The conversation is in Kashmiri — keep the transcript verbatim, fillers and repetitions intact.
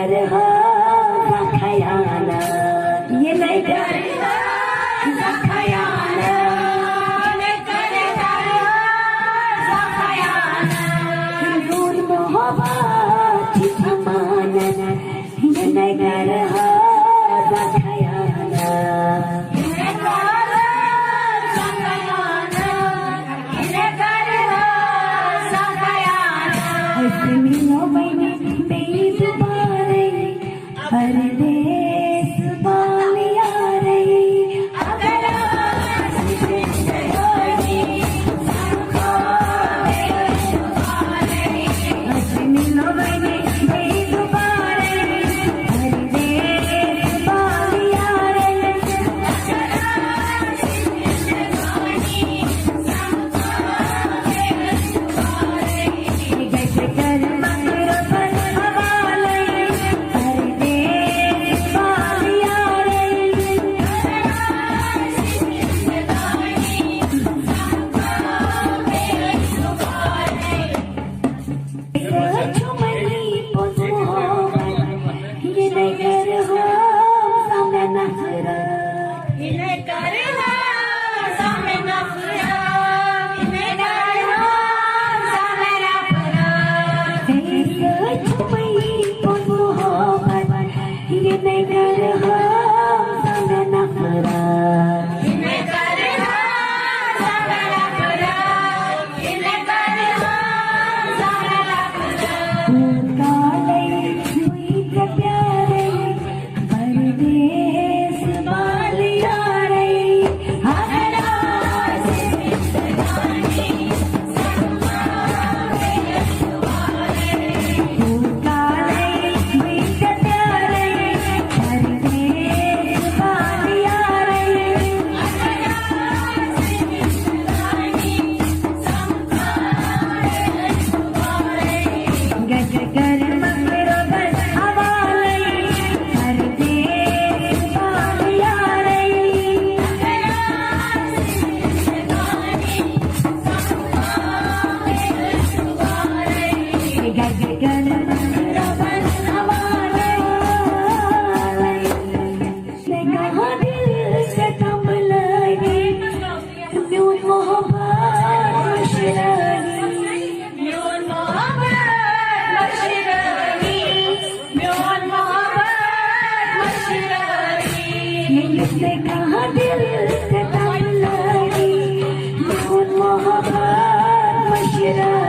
کرہا زانٛہہ خیانت، یہِ نَے کرہا زانٛہہ خیانت، یہِ نَے کرہا زانٛہہ خیانت۔ میون محبت چھُ ضمانت، یہِ نَے کرہا زانٛہہ خیانت۔ أسۍ مِلو وۄنۍ بیٚیہِ دُبارَے، پردیس بال یارَے۔ اگر آسہِ زندگٲنی، أسۍ مِلو وۄنۍ بیٚیہِ دُبارَے، پردیس بال یارَے۔ میون محبت مشرانی، میون محبت مشرانی، میون محبت مشرانی۔ ییٚلہِ مےٚ کانٛہہ دِل تہٕ تَمبلٲری، میون محبت مشرانی۔